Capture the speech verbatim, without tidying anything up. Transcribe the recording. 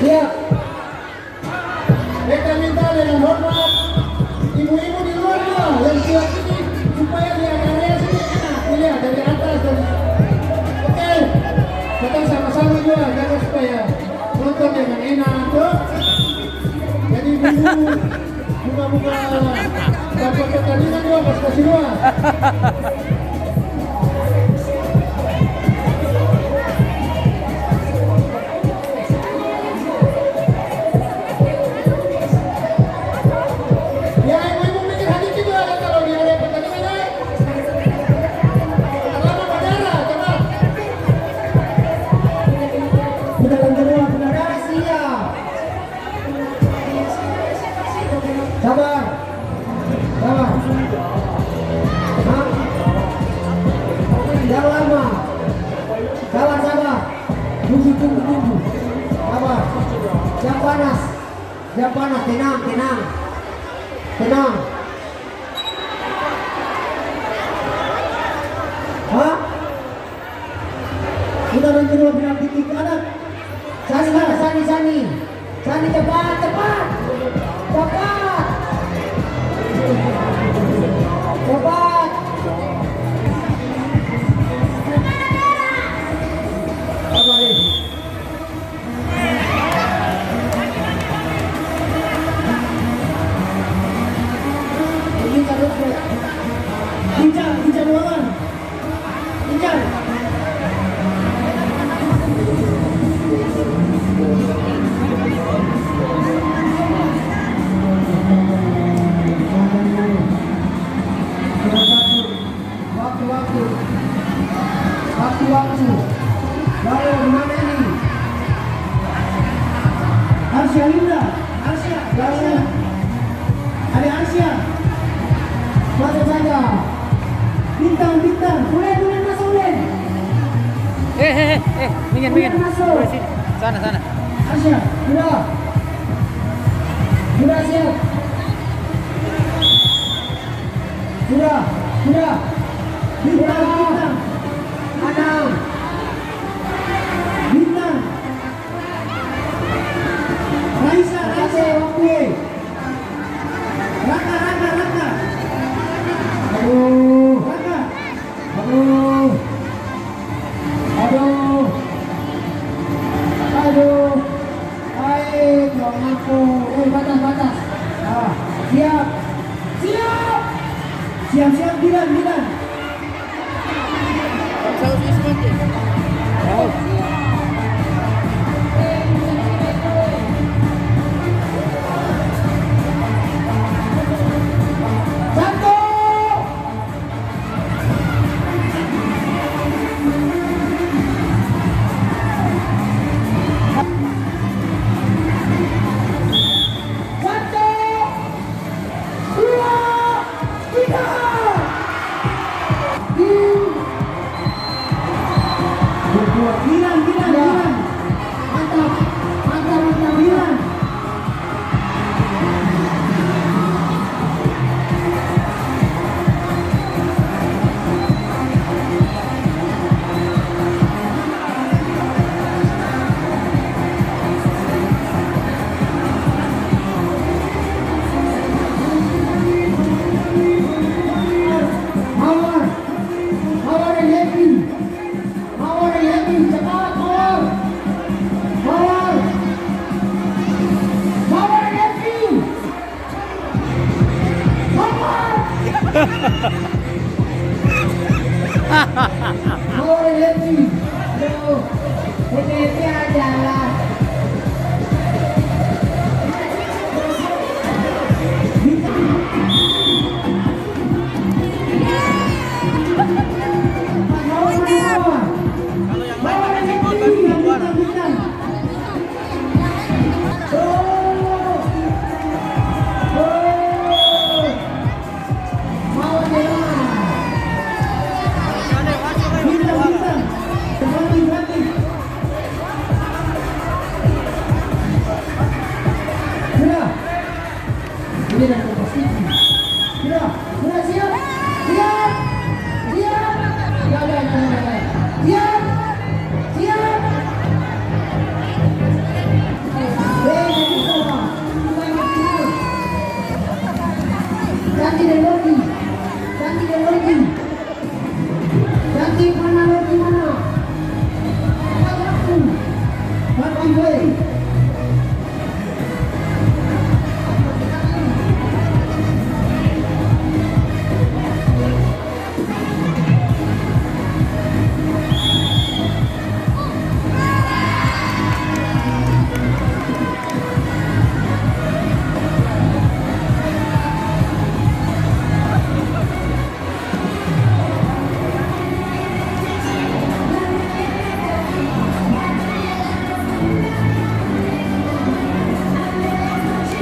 Iya. Beta minta dengan hormat, ibu-ibu di luar juga yang lewat sini, supaya di area sini enak dilihat dari atas, dari, oke. Kita sama-sama juga jaga supaya nonton dengan enak, tuh. Jadi, ibu-ibu, buka-buka daftar pertandingan juga pas kasih luar. Ya, ibu-ibu minggir sadiki juga, kalau di area pertandingan, eh. Lama berdarah, coba. Putaran kedua, putaran siap. Sabar. Sabar. Hah? Jangan lama. Sabar, sabar. Tunggu, tunggu, tunggu. Sabar. Jang panas. Jang panas. Tenang, tenang. Tenang. Hah? Putaran kedua, bilang dikit, anak. Sani, mana? Sani, Sani. Sani, cepat, cepat. Cepat. Cepat. Sabar, eh. Ini tarus, eh. Incar, incar lawan. Waktu, waktu. Waktu, waktu. Lalu, mana ini? Arsya Linda. Arsya, Arsya. Ada Arsya. Masuk saja. Bintang, Bintang. Ulen, Ulen, masuk, Ulen. Eh, eh, eh, eh, minggir, minggir. Ulen, masuk. Udah sini. Sana, sana. Arsya, sudah. Sudah siap. Sudah, sudah. Bintang, Bintang. Anam. Bintang. Raisa, Raisa, oke. Raka, Raka, Raka. Aduh. Raka. Aduh. Aduh. Aduh. Ai, Tuhan aku. Eh, batas, batas. Ah, siap. Siap. Siap, siap, Dilan, Dilan. Satu. Satu, dua, tiga. Di. Berkuat. Dilan, Dilan, ya. Dilan. Mantap, mantap, mantap, Dilan. Mawar, Mawar yang happy. Mawar yang happy, cepat, Mawar. Mawar. Mawar yang happy. Mawar. Mawar yang happy. Aduh. Happy-happy aja lah. Puna